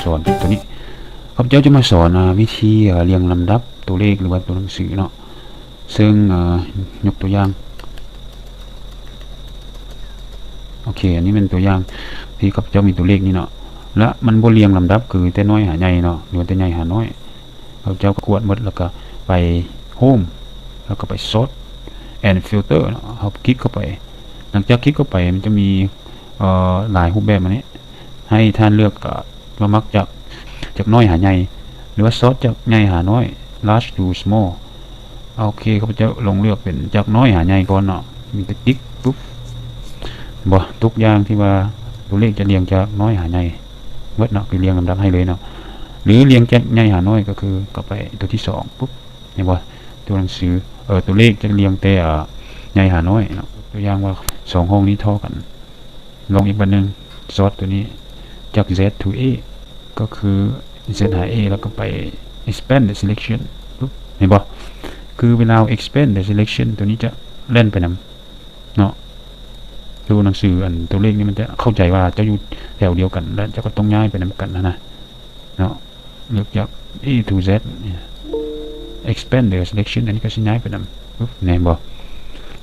ສອນຕົວນີ້ ຂ້າພະເຈົ້າຈະມາສອນ ອາ ວິທີ ອາ ລຽງລຳດັບຕົວເລກ ຫຼືວ່າຕົວໜັງສືເນາະ. ເຊິ່ງ ອາ ຍົກຕົວຢ່າງ ໂອເຄ ອັນນີ້ແມ່ນຕົວຢ່າງທີ່ຂ້າພະເຈົ້າມີຕົວເລກນີ້ເນາະ ແລະ ມັນບໍ່ລຽງລຳດັບ ຄືແຕ່ນ້ອຍຫາໃຫຍ່ເນາະ ຫຼືວ່າແຕ່ໃຫຍ່ຫານ້ອຍ. ເຮົາເຈົ້າກໍກວດໝົດ ແລ້ວກໍໄປ Home ແລ້ວກໍໄປ Sort and Filter ເນາະ. ເຮົາຄລິກເຂົ້າໄປ ຫຼັງຈາກຄລິກເຂົ້າໄປ ມັນຈະມີ ເອີ ຫຼາຍຮູບແບບມານີ້ ໃຫ້ທ່ານເລືອກ ເອີ ວ່າມັກຈາກ ຈາກນ້ອຍຫາໃຫຍ່ ຫຼືວ່າ Sort ຈາກໃຫຍ່ຫານ້ອຍ Large to Small. ໂອເຄ ຂ້າພະເຈົ້າລອງເລືອກເປັນຈາກນ້ອຍຫາໃຫຍ່ກ່ອນເນາະ. ມີແຕ່ຕິກ ປຸບ ເຫັນບໍ່? ທຸກຢ່າງທີ່ວ່າຕົວເລກຈະລຽງຈາກນ້ອຍຫາໃຫຍ່ໝົດເນາະ ຄືລຽງລຳດັບໃຫ້ເລີຍເນາະ. ຫຼືລຽງຈາກໃຫຍ່ຫານ້ອຍ ກໍຄືເຂົ້າໄປຕົວທີສອງ ປຸບ ເຫັນບໍ່? ຕົວໜັງສື ເອີ ຕົວເລກຈະລຽງແຕ່ ເອີ ໃຫຍ່ຫານ້ອຍເນາະ. ຕົວຢ່າງວ່າສອງຫ້ອງນີ້ທໍ່ກັນ ລອງອີກບາດໜຶ່ງ Sort ຕົວນີ້ຈາກ Z to A ກໍຄື Z ຫາ A ແລ້ວກໍໄປ Expand the Selection ປຸບ ເຫັນບໍ່? ຄືເວລາເຮົາ Expand the Selection ຕົວນີ້ຈະແລ່ນໄປນຳເນາະ. ຕົວໜັງສື ອັນ ຕົວເລກນີ້ມັນຈະເຂົ້າໃຈວ່າເຈົ້າຢູ່ແຖວດຽວກັນ ແລະ ເຈົ້າກໍຕ້ອງຍ້າຍໄປນຳກັນຫັ້ນນະເນາະ. ເລືອກຈາກ A to Z ນີ້ Expand the Selection ອັນນີ້ກໍຊິຍ້າຍໄປນຳ ແມ່ນບໍ່?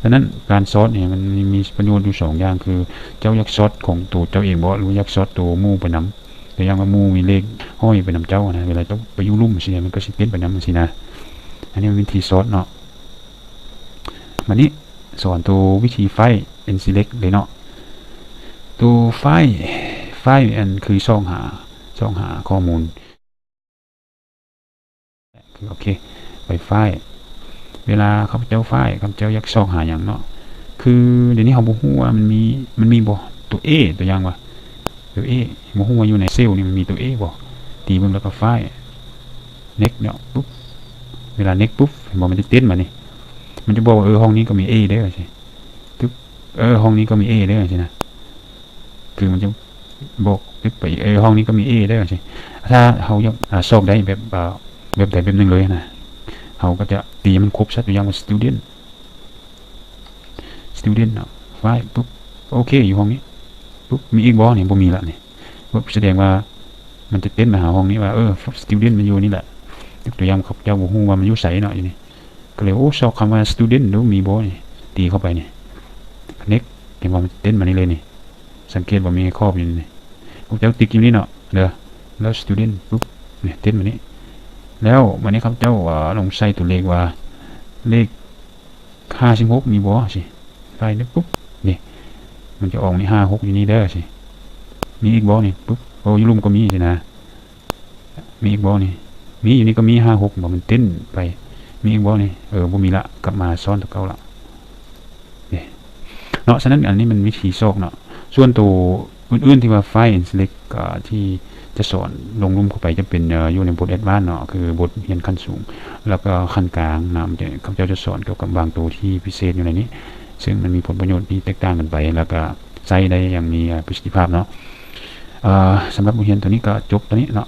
ສະນັ້ນການ Sort ນີ້ມັນມີປະໂຫຍດຢູ່ສອງຢ່າງ ຄືເຈົ້າຢາກ Sort ຂອງໂຕເຈົ້າເອງບໍ່ ຫຼືຢາກ Sort ໂຕໝູ່ໄປນຳ. ຕົວຢ່າງວ່າໝູ່ມີເລກຫ້ອຍໄປນຳເຈົ້ານະ ເວລາເຈົ້າໄປຢູ່ລຸ່ມຊີ້ ມັນກໍຊິເຕັ້ນໄປນຳຊີ້ນະ. ອັນນີ້ມັນວິທີ Sort ເນາະ. ບາດນີ້ສອນໂຕວິທີ Find and Select ເລີຍເນາະ. ໂຕ Find Find ອັນຄືຊອກຫາ ຊອກຫາຂໍ້ມູນ. ໂອເຄ ໄປ Find ເວລາຂ້າພະເຈົ້າ Find ຂ້າພະເຈົ້າຢາກຊອກຫາຫຍັງເນາະ ຄືດຽວນີ້ເຮົາບໍ່ຮູ້ວ່າມັນມີ ມັນມີບໍ່ ຕົວ A ຕົວຢ່າງວ່າ ຕົວ A ບໍ່ຮູ້ວ່າຢູ່ໃນເຊວນີ້ມັນມີຕົວ A ບໍ່ ຕີເບິ່ງ ແລ້ວກໍ Find Next ເນາະ. ປຸບ ເວລາ Next ປຸບ ເຫັນບໍ່ ມັນຈະເຕັ້ນມານີ້ ມັນຈະບອກວ່າ ເອີ ຫ້ອງນີ້ກໍມີ A ເດີ ວ່າຊີ້ ຕຶບ ເອີ ຫ້ອງນີ້ກໍມີ A ເດີ ວ່າຊີ້ນະ. ຄືມັນຈະບອກຕຶບໄປ ເອີ ຫ້ອງນີ້ກໍມີ A ເດີ ວ່າຊີ້. ຖ້າເຮົາຢາກ ອາ ຊອກໄດ້ແບບ ອາ ແບບໃດແບບໜຶ່ງເລີຍນະ ເຮົາກໍຈະຕີໃຫ້ມັນຄົບຊະ. ຕົວຢ່າງວ່າ Student Student ເນາະ Find ປຸບ ໂອເຄ ຢູ່ຫ້ອງນີ້ ປຸບ ມີອີກບໍ່ນີ້? ບໍ່ມີລະນີ້. ປຸບ ສະແດງວ່າມັນຈະເຕັ້ນມາຫາຫ້ອງນີ້ວ່າ ເອີ Student ມັນຢູ່ນີ້ລະ. ຍົກຕົວຢ່າງ ເຂົາເຈົ້າບໍ່ຮູ້ວ່າມັນຢູ່ໃສເນາະ ຢູ່ນີ້ ກໍເລີຍ ໂອ້ ຊອກຄຳວ່າ Student ດູ ມີບໍ່ນີ້ ຕີເຂົ້າໄປນີ້ Next ເຫັນບໍ່ ມັນຈະເຕັ້ນມານີ້ເລີຍນີ້. ສັງເກດວ່າມີຂອບຢູ່ນີ້ ເຂົາເຈົ້າຕິກຢູ່ນີ້ເນາະເດີ ແລ້ວ Student ປຸບ ນີ້ ເຕັ້ນມານີ້. ແລ້ວບາດນີ້ເຂົາເຈົ້າ ອາ ລອງໃສ່ຕົວເລກວ່າ ເລກ ຫ້າສິບຫົກ ມີບໍ່ ຊີ້ Find ນີ້ ປຸບ ນີ້ ມັນຈະອອກນີ້ ຫ້າຫົກ ຢູ່ນີ້ເດີ ຊີ້. ມີອີກບໍ່ນີ້? ປຸບ ໂອ້ ຢູ່ລຸ່ມກໍມີ ຊີ້ນະ. ມີອີກບໍ່ນີ້? ມີ ຢູ່ນີ້ກໍມີ ຫ້າຫົກ ບໍ່ ມັນເຕັ້ນໄປ. ມີອີກບໍ່ນີ້? ເອີ ບໍ່ມີລະ ກັບມາຊ້ອນຕົວເກົ່າລະ ເນາະ. ສະນັ້ນອັນນີ້ມັນວິທີຊອກເນາະ. ສ່ວນໂຕ ອື່ນໆ ທີ່ວ່າ Find and Select ກໍທີ່ຈະສອນລົງລຸ່ມເຂົ້າໄປຈະເປັນ ເອີ ຢູ່ໃນບົດ Advanced ເນາະ ຄືບົດຮຽນຂັ້ນສູງ ແລ້ວກໍຂັ້ນກາງນະ ມັນຈະ ເຂົາເຈົ້າຈະສອນກ່ຽວກັບບາງໂຕທີ່ພິເສດຢູ່ໃນນີ້ ເຊິ່ງມັນມີຜົນປະໂຫຍດທີ່ແຕກຕ່າງກັນໄປ ແລ້ວກໍໃຊ້ໄດ້ຢ່າງມີ ເອີ ປະສິດທິພາບເນາະ. ເອີ ສຳລັບບົດຮຽນໂຕນີ້ກໍຈົບເທົ່ານີ້ເນາະ.